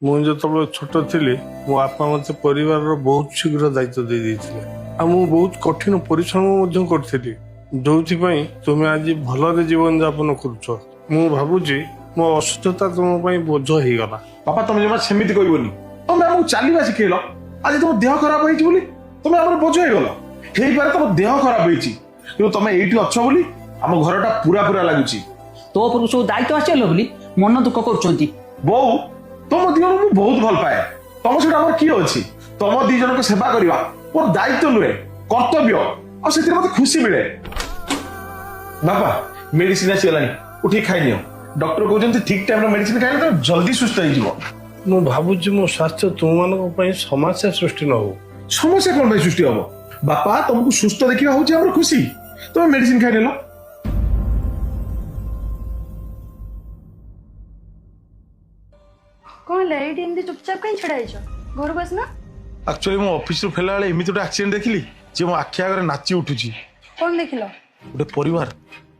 ମୁଁ ଯେତେବେଳେ ଛୋଟ ଥିଲି, ମୋ ବାପା ମୋତେ ପରିବାରର ବହୁତ ଶୀଘ୍ର ଦାୟିତ୍ୱ ଦେଇ ଦେଇଥିଲେ ଆଉ ମୁଁ ବହୁତ କଠିନ ପରିଶ୍ରମ ମଧ୍ୟ କରିଥିଲି, ଯୋଉଥିପାଇଁ ତୁମେ ଆଜି ଭଲରେ ଜୀବନଯାପନ କରୁଛ। ମୁଁ ଭାବୁଛି ମୋ ଅସୁସ୍ଥତା ତୁମ ପାଇଁ ବୋଝ ହେଇଗଲା। ବାପା, ତମେ ଜମା ସେମିତି କହିବନି। ତମେ ଆମକୁ ଚାଲିବା ଶିଖେଇଲ। ଆଜି ତମ ଦେହ ଖରାପ ହେଇଛି ବୋଲି ତମେ ଆମର ବୋଝ ହେଇଗଲ? ହେଇପାରେ ତମ ଦେହ ଖରାପ ହେଇଛି, କିନ୍ତୁ ତମେ ଏଇଠି ଅଛ ବୋଲି ଆମ ଘରଟା ପୁରା ପୁରା ଲାଗୁଛି। ତୋ ଉପରକୁ ସବୁ ଦାୟିତ୍ୱ ଆସିଗଲା ବୋଲି ମନ ଦୁଃଖ କରୁଛନ୍ତି। ବୋଉ, ତମ ଦି ଜଣଙ୍କୁ ମୁଁ ବହୁତ ଭଲ ପାଏ। ତମ ସହିତ ଆମର କିଏ ଅଛି? ତମ ଦି ଜଣଙ୍କ ସେବା କରିବା ମୋର ଦାୟିତ୍ୱ ନୁହେଁ, କର୍ତ୍ତବ୍ୟ। ଆଉ ସେଥିରେ ମତେ ଖୁସି ମିଳେ। ବାପା, ମେଡିସିନ ଆସିଗଲାଣି, ଉଠିକି ଖାଇନିଅ। ଡକ୍ଟର କହୁଛନ୍ତି ଠିକ ଟାଇମରେ ମେଡିସିନ ଖାଇଲେ ତମେ ଜଲ୍ଦି ସୁସ୍ଥ ହେଇଯିବ। ମୁଁ ଭାବୁଛି ମୋ ସ୍ୱାସ୍ଥ୍ୟ ତୁମମାନଙ୍କ ପାଇଁ ସମସ୍ୟା ସୃଷ୍ଟି ନ ହଉ। ସମସ୍ୟା କଣ ପାଇଁ ସୃଷ୍ଟି ହବ ବାପା? ତମକୁ ସୁସ୍ଥ ଦେଖିବା ହଉଛି ଆମର ଖୁସି। ତମେ ମେଡିସିନ ଖାଇନେଲ। କଣ ହେଲା? ଏଇଠି ଏମିତି ଚୁପଚାପ କାହିଁ ଛିଡା ହେଇଛ? ଘରକୁ ଆସୁନ। ଆକ୍ଚୁଆଲି ମୁଁ ଅଫିସରୁ ଫେରିଲା ବେଳେ ଏମିତି ଗୋଟେ ଆକ୍ସିଡେଣ୍ଟ ଦେଖିଲି ଯେ ମୋ ଆଖି ଆଗରେ ନାଚି ଉଠୁଛି। କଣ ଦେଖିଲ? ଗୋଟେ ପରିବାର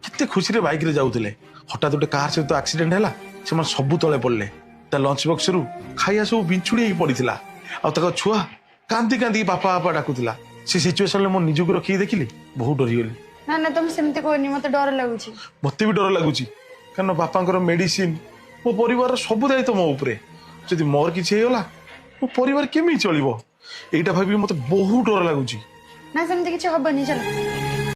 କେତେ ଖୁସିରେ ବାଇକରେ ଯାଉଥିଲେ। ହଠାତ୍ ଗୋଟେ କାର୍ ସହିତ ଆକ୍ସିଡେଣ୍ଟ ହେଲା। ସେମାନେ ସବୁ ତଳେ ପଡ଼ିଲେ। ତା ଲଞ୍ଚ ବକ୍ସରୁ ଖାଇବା ସବୁ ବିଞ୍ଚୁଡ଼ି ହେଇକି ପଡ଼ିଥିଲା ଆଉ ତାଙ୍କ ଛୁଆ କାନ୍ଦି କାନ୍ଦିକି ବାପା ବାପା ଡାକୁଥିଲା। ସେ ସିଚୁଏସନରେ ମୁଁ ନିଜକୁ ରଖିକି ଦେଖିଲି, ବହୁତ ଡରିଗଲି। ନା ନା, ତମେ ସେମିତି କହନି, ମତେ ଡର ଲାଗୁଛି। ମତେ ବି ଡର ଲାଗୁଛି, କାରଣ ବାପାଙ୍କର ମେଡିସିନ, ମୋ ପରିବାରର ସବୁ ଦାୟିତ୍ୱ ମୋ ଉପରେ। ଯଦି ମୋର କିଛି ହେଇଗଲା, ମୋ ପରିବାର କେମିତି ଚଳିବ? ଏଇଟା ଭାବିକି ମତେ ବହୁତ ଡର ଲାଗୁଛି। ନା, ସେମିତି କିଛି ହବନି, ଚାଲ।